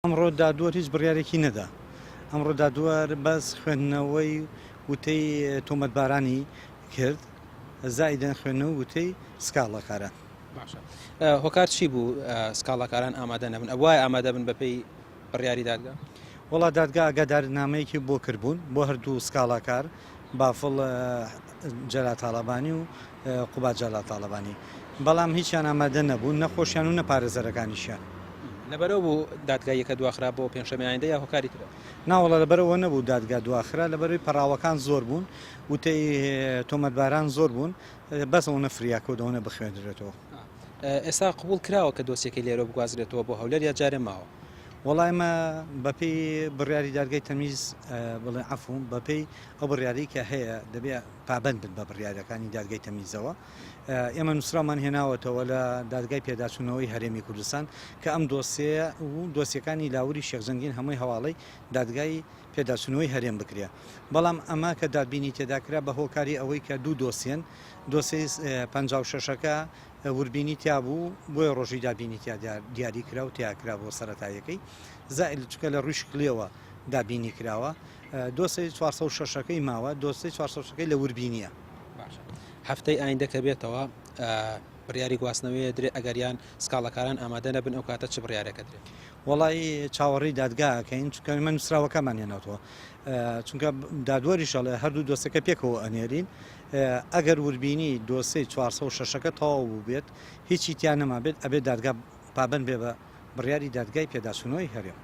ئەمڕۆ دادوەر هیچ بڕیارێکی نەدا. ئەمڕۆ دادوەر بەس خوێندنەوەی وتەی تۆمەتبارانی کرد، زائیدەن خوێندنەوەی وتەی سکاڵاکاران. باشە هۆکار چی بوو سکاڵاکاران ئامادە نەبن؟ ئەبوایە ئامادە بن بەپێی بڕیاری دادگا؟ وەڵا دادگا ئاگادارنامەیەکی بۆ کردبوون بۆ هەردوو سکاڵاکار بافڵ جەلال تاڵەبانی و قوباد جەلال تاڵەبانی بەڵام هیچیان ئامادە نەبوون نە خۆشیان و نە پارێزەرەکانیشیان. لەبەرئەوە بوو دادگاییەکە دواخرا بۆ پێنجشەممەی ئایندە یا هۆکاری ترە؟ ناوەڵا لەبەرئەوە نەبوو دادگا دواخرا لەبەرئەوەی پەڕاوەکان زۆر بوون وتەی تۆمەتباران زۆر بوون بەس ئەوەنە فریا کەوت ئەوەنە بخوێندرێتەوە. ئێستا قبوڵ کراوە کە دۆسیەکەی لێرەوە بگوازرێتەوە بۆ هەولێر یا جارێ ماوە؟ وەڵا ئێمە بەپێی بڕیاری دادگای تەمیز بڵێ عەفو بەپێی ئەو بڕیارەی کە هەیە دەبێ پابەند بن بە بڕیارەکانی دادگای تەمیزەوە ئێمە نووسراومان هێناوەتەوە لە دادگای پێداچوونەوەی هەرێمی کوردستان کە ئەم دۆسیەیە و دۆسیەکانی لاوری شێخ جەنگین هەمووی هەواڵەی دادگای پێداچوونەوەی هەرێم بکرێ بەڵام ئەمە کە دادبینی تێدا کرا بە هۆکاری ئەوەی کە دوو دۆسیەن دۆسیەی 56ەکە وربینی تیا بوو بۆیە ڕۆژی دابینی تیا دیاری کرا و تیا کرا بۆ سەتاییەکەی زائل چکە لە ڕووی شکلیەوە دابینی کراوە دۆسێی 406ەکەی ماوە دۆسێی 406ەکەی لە وربینیە. باشە هەفتەی ئایندە کە بێتەوە بڕیاری گواستنەوەی درێ ئەگەریان سکاڵەکاران ئامادە نەبن ئەو کاتە چ بڕیارێکە درێت؟ وەڵی چاوەڕێی دادگا ئەکەین چونکە ئێمە نووسراوەکەمان هێناوتەوە چونکە دادوەریش ئەڵێ هەردوو دۆسەکە پێکەوە ئەنێرین ئەگەر وربینی دۆسەی 406ەکە تەواو بوو بێت هیچی تیا نەما بێت ئەبێت دادگا پابند بێ بە بڕیاری دادگای پێداچوونەوەی هەرێم.